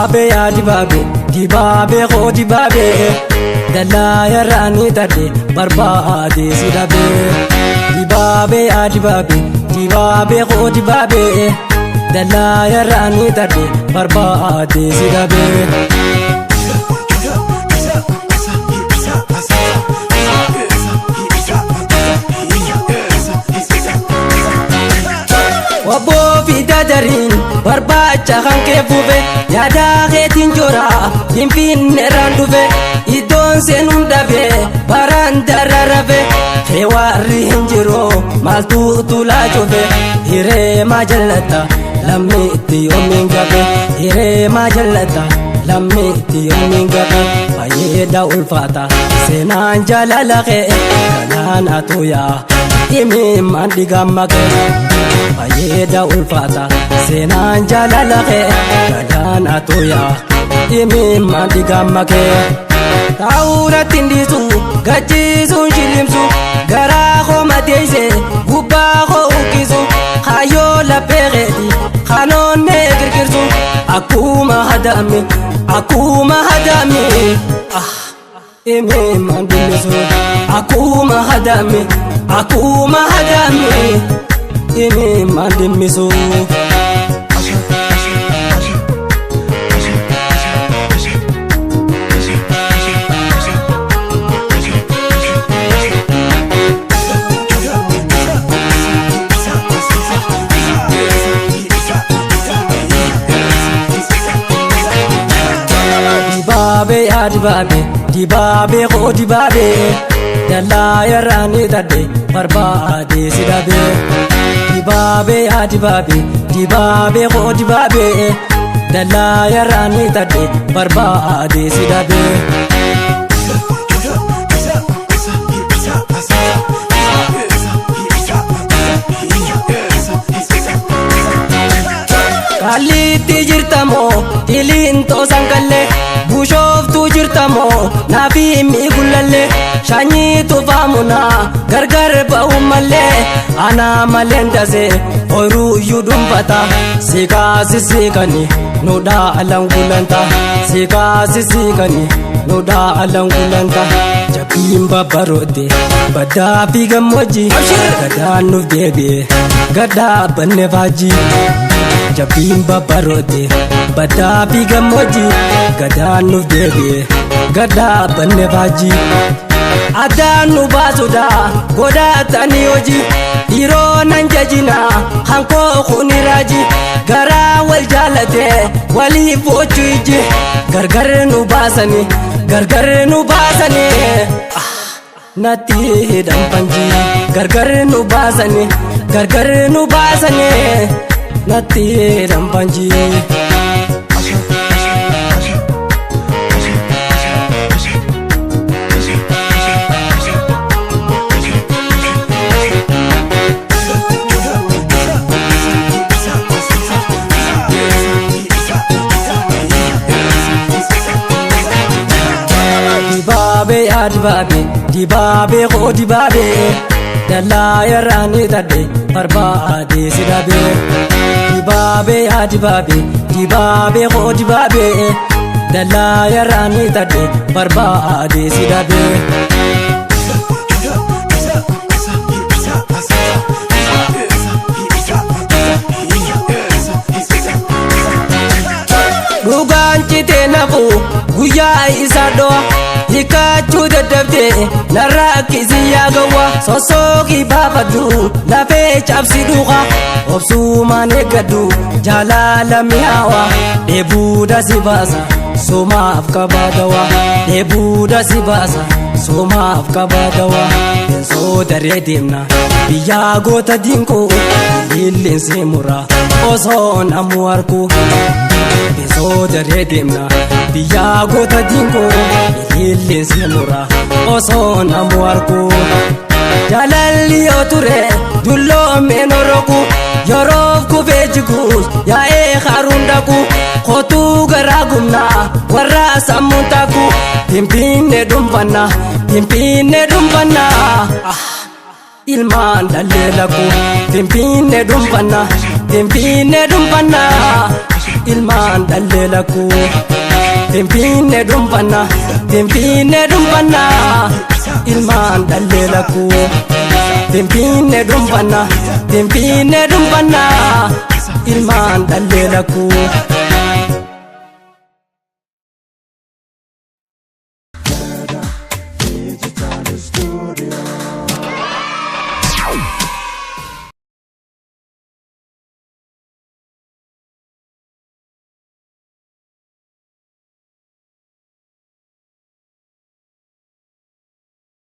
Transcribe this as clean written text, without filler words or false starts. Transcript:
Dibaabee yaa dibaabee dibaabee koo dibaabee dallaa yarraanii tadde barbaade si dhabee. Dibaabee yaa dibaabee dibaabee koo dibaabee dallaa yarraanii tadde barbaade si dhabee. Obboo fi dadariin barbaacha kan kee fufe yaadaa keetiin jora finfinneerraan dhufe iddoon seenuun dhabe baraan dararafe keewarri hin jiru maaltu tulaa cufe hiree maa jallata lammi itti yoomiin gabe hiree maa jallata lammi itti yoomiin gabe baay'eedha ulfaata seenaan jaalala kee kanaan atuyaa himimmaan dhigamma kee. Baay'eedha ulfaata seenaan jaalala kee galaan atuyaa himimmaan dhigamma kee. Taa'uuratti hin dhiisu gachiisuun shilimsu garaa koo mateesse gubbaa koo uqqisu kaayyoo laphee keeti kanoonnee kirkirsu akkuma hadaame akkuma hadaame himimmaan dhimmisu akkuma hadaame akkuma hadaame. Himimmaan dhimmisu. Dibaabee yaa dibaabee dibaabee koo dibaabee dallaa yarraanii tadde barbaade si dhabee. Dibaabee yaa dibaabee dibaabee koo dibaabee dallaa yarraanii tadde barbaade si dhabee. Kalliitti jirtamoo tiliintoo sanqallee bushooftuu jirtamoo naafi miigullallee shanyii tufaamunaa gargar ba'uu mallee anaa maleen dasee ooyiruu iyyuu dhuunfata siikaasi siikani nu dhaalan gulanta siikaasi siikani nu dhaalan gulanta jabbiin babbaroodde baddaa fi gammoojjii gadaan nuuf deebi'e gaddaa banne faajjii. Jabbiin babbaroodde baddaa fi gammoojjii gadaan nuuf deebi'e gaddaa banne faajjii. Addaan nu baasuudha godhatanii hojii dhiiroo nan jajina hankoo kuni raaji garaa wal jaalate waliif ochuu iji gargar nu baasanii gargar nu baasanii natti hidhan fanjii gargar nu baasanii gargar nu baasanii. Natti hidhan fanjii. Dibaabee yaa dibaabee dibaabee koo dibaabee dallaa yarraanii tadde barbaade si dhabee. Dibaabee yaa dibaabee dibaabee koo dibaabee dallaa yarraanii tadde barbaade si dhabee. Dhugaan citee nafu guyyaa isaa dho'a hiikkachuu dadhabdee narraa kisii yaa gawwa sossookii baafadhu lafee cabsi dhuqa obsuumaan eeggadhu jaalala mi'aawa dheebuudha si baasa somaaf qabaatawa dheebuudha si baasa somaaf qabaatawa bineensota daree deemna biyyaa goota dinkuu illeensi mura osoo namu arku. Bineensota daree deemna biyyaa goota dinkuu illeensi mura osoo namu arku. Jaalalli yoo ture dulloomeen oroku yeroof kufee jiguus yaa'ee haruun dhaqu kootuu garaa gumnaa warra sammuun taaku finfinnee dhuunfanna finfinnee dhuunfanna ilmaan dhallee lakku finfinnee dhuunfanna finfinnee dhuunfanna. Ilmaan dhallee lakkuu. Finfinnee dhuunfanna, Finfinnee dhuunfanna, ilmaan dhallee lakkuu. Finfinnee dhuunfanna, Finfinnee dhuunfanna, ilmaan dhallee lakkuu.